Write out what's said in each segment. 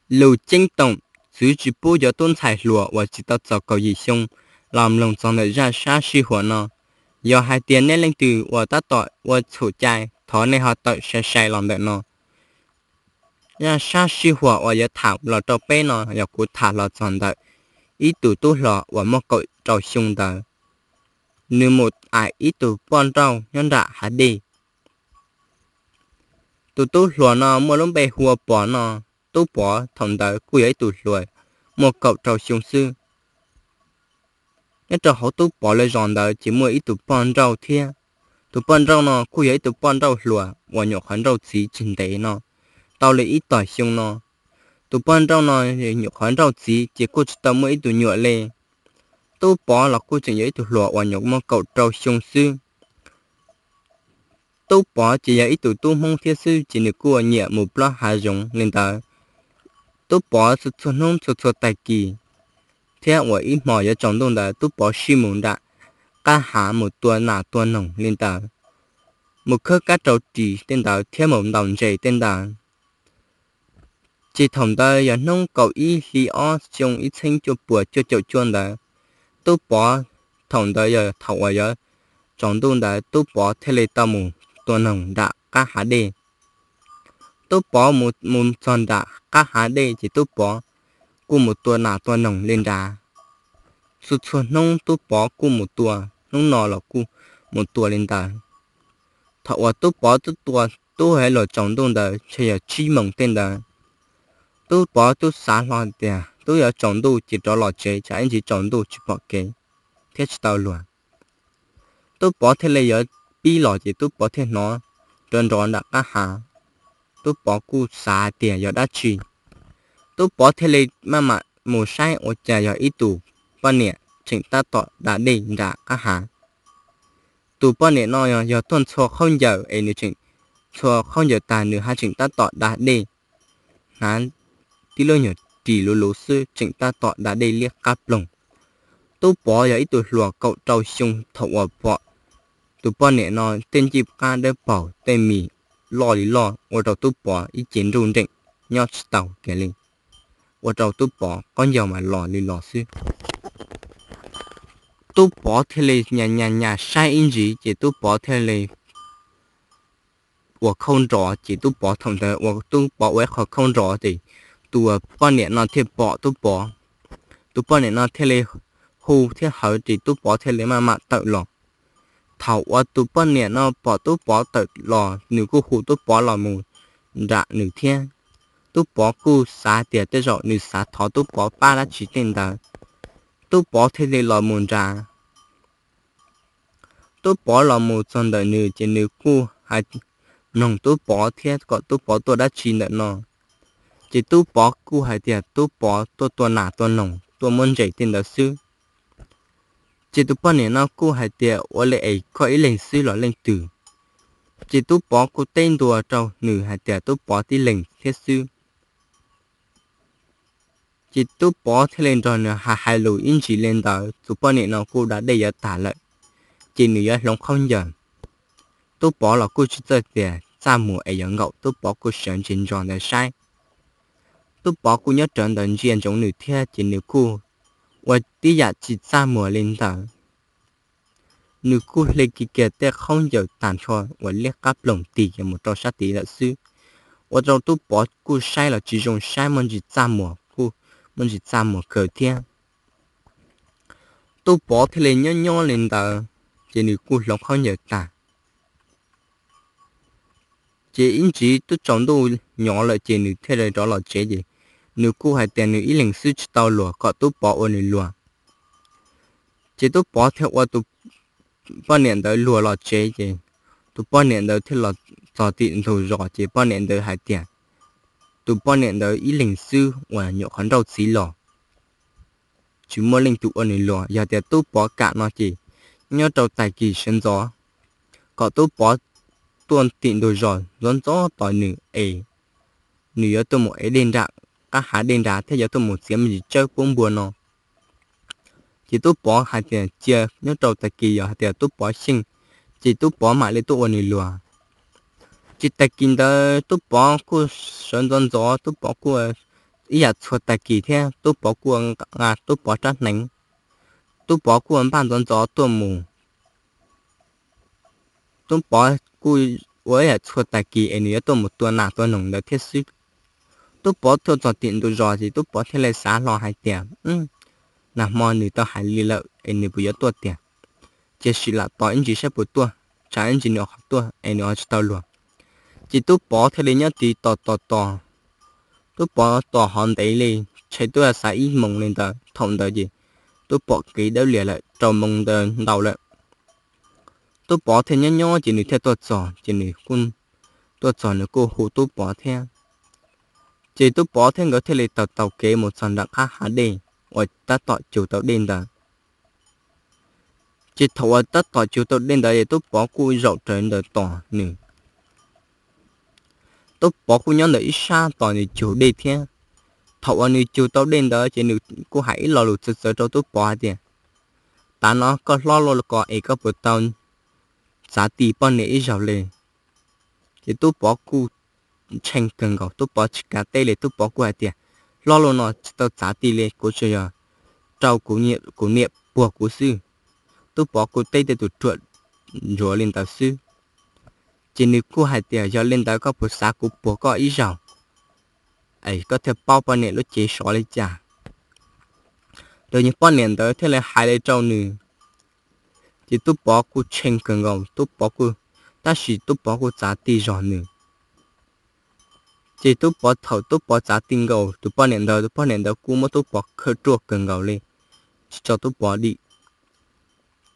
Lus ceeb toom, txwv tsis pub cov tub ntxhais hluas uas tsis tau txog kaum yim xyoo los mloog txog ntawm zaj sab sij huam no. Yog hais tias nej leej twg uas tab tom ua txhum cai, thov nej ho tawm sai sai los ntawm no. Zaj sab sij huam uas yuav tham los rau peb no yog kuv tham los txog ntawm ib tug tub hluas uas muaj kaum rau xyoo ntawd, nws mus aim ib tug poj nrauj nyob nram hav dej. Tus tub hluas no muaj lub npe hu ua Pov no. Tub Pov thaum ntawd kuj yog ib tug hluas muaj kaum rau xyoo xwb. Nyob rau hauv Tub Pov lawv zos ntawd ces muaj ib tug poj nrauj thiab. Tus poj nrauj no kuj yog ib tug poj nrauj hluas uas nyuam qhuav nrauj txiv tsis ntev no, tau li ib tom xyoo no. Tus poj nrauj no nyuam qhuav nrauj txiv ces kuj tsis tau muaj ib tug nyuam li. Tub Pov los kuj tseem yog ib tug hluas uas nyuam muaj kaum rau xyoo xwb. Tub Pov ces yog ib tug tub Hmoob thiab xwb ces nws kuj nyiam mus plob hav zoov li ntawd. Tub Pov txhua txhua hnub txhua txhua tag kis thiab uas ib hmos yuav tsaus ntuj ntawd Tub Pov sij mus nram qab hav mus tua nas tua noog li ntawd, mus khawb kab rau ris tej ntawd thiab mus ntaus ntses tej ntawd. Ces thaum ntawd yog hnub kaum ib hli ob xyoo ib txhiab cuaj puas cuaj caum cuaj ntawd, Tub Pov, thaum ntawd yog thaum uas yuav tsaus ntuj ntawd Tub Pov thiaj li tau mus tua noog nram qab hav dej. Tub Pov mus mus txog nram qab hav dej ces Tub Pov kuj mus tua nas tua noog li nrad. Txhua txhua hnub Tub Pov kuj mus tua, hnub no los kuj mus tua li ntawd. Thaum uas Tub Pov twb tua, twb hais los tsaus ntuj ntawd ntshe yog tsib moos tej ntawd, Tub Pov twb xav hlo tias twb yuav tsaus ntuj ces rov los tsev tsam ib ntsis tsaus ntuj tsis pom kev thiab tsis tau luag. Tub Pov thiaj li yuav pib los ces Tub Pov thiaj hnov nrov nrov nram qab hav. Tub Pov kuj xav tias yog dab tsi. Tub Pov thiaj li maj mam mus saib ua cas yog ib tug poj niam tseem tab tom da dej nram qab hav. Tus poj niam no yog tuaj ntxhua khaub ncaws es nws tseem ntxhua khaub ncaws tag nws haj tseem tab tom da dej, hnav tib lub nyuag ris luv luv xwb tseem tab tom da dej liab qab ploog. Tub Pov yog ib tug hluas kaum rau xyoo thaum uas pom tus poj niam no tej ncej qab dawb paug tej mis loj li loj ua rau Tub Pov ib ce nruj nreem nyob tsis tau kiag li, ua rau Tub Pov qaub ncaug mas los li los xwb. Tub Pov thiaj li nyas nyas nyas saib ib ntsis ces Tub Pov thiaj li ua khaub nrov ces Tub Pov thaum ntawd ua Tub Pov ua ib qho khaub nrov ces tus poj niam no thiaj pom Tub Pov. Tus poj niam no thiaj li hu thiab hawv ces Tub Pov thiaj li maj mam tawm los. Thaum uas tus poj niam no pom Tub Pov tawm los nws kuj hu Tub Pov los mus nram nws thiab. Tub Pov kuj xav tias tej zaum nws xav thov Tub Pov pab dab tsi tej ntawd, Tub Pov thiaj li los mus nrad. Tub Pov los mus txog ntawm nws ces nws kuj hais, noog Tub Pov thiab kom Tub Pov tuaj dab tsi ntawm no. Ces Tub Pov kuj hais tias Tub Pov tuaj tua nas tua noog tuaj muab ntses tej ntawd xwb. Ces tus poj niam no kuj hais tias ua li es koj ib leeg xwb los leej twg? Ces Tub Pov kuj teb ntua rau nws hais tias Tub Pov tib leeg thiab xwb. Ces Tub Pov thiaj li nrog nws hais hais lus ib ntsis li ntawd, tus poj niam no kuj da dej yuav tag lawm, ces nws yuav hloov khaub ncaws. Tub Pov los kuj tsis txawj tias txaj muag es yuav nkaum, Tub Pov kuj sawv ntse ntso ntawd saib. Tub Pov kuj nyob rawv ntawd ntsia ntsoov nws thiab ces nws kuj ua tib yam tsis txaj muag li ntawd. Nws kuj hle kiag kiag tej khaub ncaws tag nrho uas liab qab ploog tig mus rau sab tid lawm xwb, ua rau Tub Pov kuj saib los tsis zoo saib, muaj ntsis txaj muag kuj muaj ntsis txaj muag kawg thiab. Tub Pov thiaj li nyob nyob li ntawd, ces nws kuj hloov khaub ncaws tag. Ces ib ntsis twb tsaus ntuj nyob lawm ces nws thiaj li rov los tsev ces nws kuj hais tias nws ib leeg xwb tsis tau luag kom Tub Pov ua nws luag. Ces Tub Pov thiaj ua tus poj niam ntawd luag los tsev ces tus poj niam ntawd thiaj los txog tim ntug zos ces poj niam ntawd hais tias tus poj niam ntawd ib leeg xwb uas nyuam qhuav nrauj txiv los, tsis muaj leej twg ua nws luag. Yog tias Tub Pov kam no ces nyob rau tag kis sawv ntxov kom Tub Pov tuaj tim ntug zos ntxov ntxov tos nws es nws yuav tuaj mus ev dej nram qab hav dej nrad thiab yuav tuaj mus txiav me ntsis tsawb pub npua no. Ces Tub Pov hais tias cia nyob rau tag kis yog hais tias Tub Pov xyeej ces Tub Pov mam li tuaj ua nws luag. Ces tag kis ntawd Tub Pov kuj sawv ntxov ntxov, Tub Pov kuj ib yam txhua tag kis thiab Tub Pov kuj nqa Tub Pov rab hneev. Tub Pov kuj npaj ntxov ntxov tuaj mus. Tub Pov kuj ua ib yam txhua tag kis es nws yuav tuaj mus tua nas tua noog ntawd thiab xwb. Tub Pov tuaj txog tim ntug zos ces Tub Pov thiaj li xav hlo hais tias, nag hmo nws tau hais li lawm es nws puas yuav tuaj tiag. Cia sim lam tos ib ntsis saib puas tuaj, tsam ib ntsis nws ho tuaj es nws ho tsis tau luag. Ces Tub Pov thiaj li nyob tid tos tos tos. Tub Pov tos hov ntev li, ntshe twb xav ib moos li ntawd. Thaum ntawd ces twb pom kev dawb lias lawm, rau moos ntawd ntau lawm. Tub Pov thiaj nyob nyob ces nws thiaj tuaj txog, ces nws tuaj txog nws kuj hu Tub Pov thiab. Ces Tub Pov thiab nkawd thiaj li taug taug kev mus txog nram qab hav dej uas tab tom cug tau dej ntawd. Ces thaum uas tab tom cug tau dej ntawd es Tub Pov kuj zaum rawv ntawd tos nws. Tub Pov kuj nyob ntawm ib sab tos nws cug dej thiab. Thaum uas nws cug tau dej ntawd ces nws kuj hais ib lo lus txawv txawv rau Tub Pov hais tias, tav no koj hlob luaj li ko es koj puas tau txav ti poj niam ib zaug li? Ces Tub Pov kuj ntshee kawg nkaus, Tub Pov tsis kav teb li, Tub Pov kuj hais tias, hlob luaj no tsis tau txav ti li, kuv tsuas yog rau kuv niam puag kuv xwb. Tub Pov kuj teb tej tus ruam ntsuav li ntawd xwb. Ces nws kuj hais tias, yog li ntawd koj puas xav kuv puag koj ib zaug es koj thiaj paub poj niam lub cev sov li cas? Tus niag poj niam ntawd thiaj li hais li rau nws. Ces Tub Pov kuj ntshee kawg nkaus, Tub Pov kuj, tab sis Tub Pov kuj txav ti zog nws. Ces Tub Pov, thaum Tub Pov txav ti nkaus tus poj niam ntawd, tus poj niam ntawd kuj muab Tub Pov khawb ruaj kawg nkaus li, tsis tso Tub Pov dim.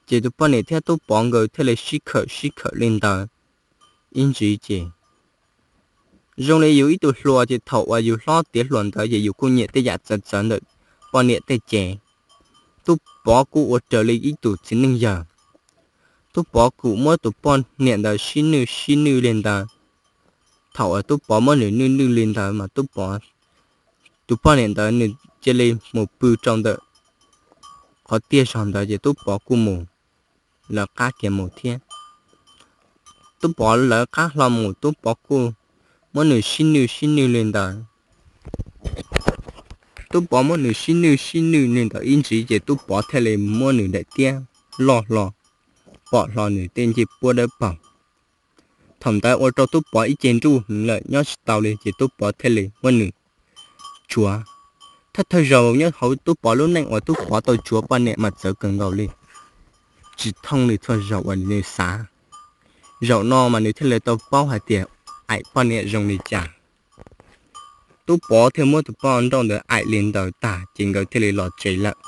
Ces tus poj niam thiab Tub Pov nkawd thiaj li sib khawm sib khawm li ntawd ib ntsis ces zoo li yus ib tug hluas ces thaum uas yus hlob tiav hluas ntawd ces yus kuj nyiam tej yam txawv txawv ntawm poj niam tej ces. Tub Pov kuj ua raws li ib tus txiv neej yawg. Tub Pov kuj muab tus poj niam ntawd sib nwj sib nwj li ntawd. Thaum uas Tub Pov muab nws nwj nwj li ntawd mas Tub Pov, tus poj niam ntawd nws cia li mus pw rau ntawm qhov tiaj zog ntawd ces Tub Pov kuj mus lawv qab kiag mus thiab. Tub Pov lawv qab hlo mus, Tub Pov kuj muab nws sib nwj sib nwj li ntawd. Tub Pov muab nws sib nwj sib nwj li ntawd ib ntsis ces Tub Pov thiaj li muab nws daim tiab loj hlo, pom hlo nws tej ncej puab dawb paug. Thaum ntawd ua rau Tub Pov ib ce nruj hwv lawm nyob tsis tau li ces Tub Pov thiaj li muab nws tsuav. Thawj thawj zaug nyob hauv Tub Pov lub neej uas Tub Pov tau tsuav poj niam mas txawv kawg nkaus li, tsis thooj li txhua zaus uas nws xav. Zaum no mas nws thiaj li tau paub hais tias aim poj niam zoo li cas. Tub Pov thiaj muab tus poj nrauj ntawd aim li ntawd tag ces nkawd thiaj li los tsev lawm.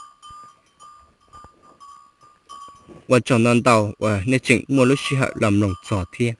Ua tsaug ntau ntau uas nej tseem muaj lub sij hawm los mloog txog thiab.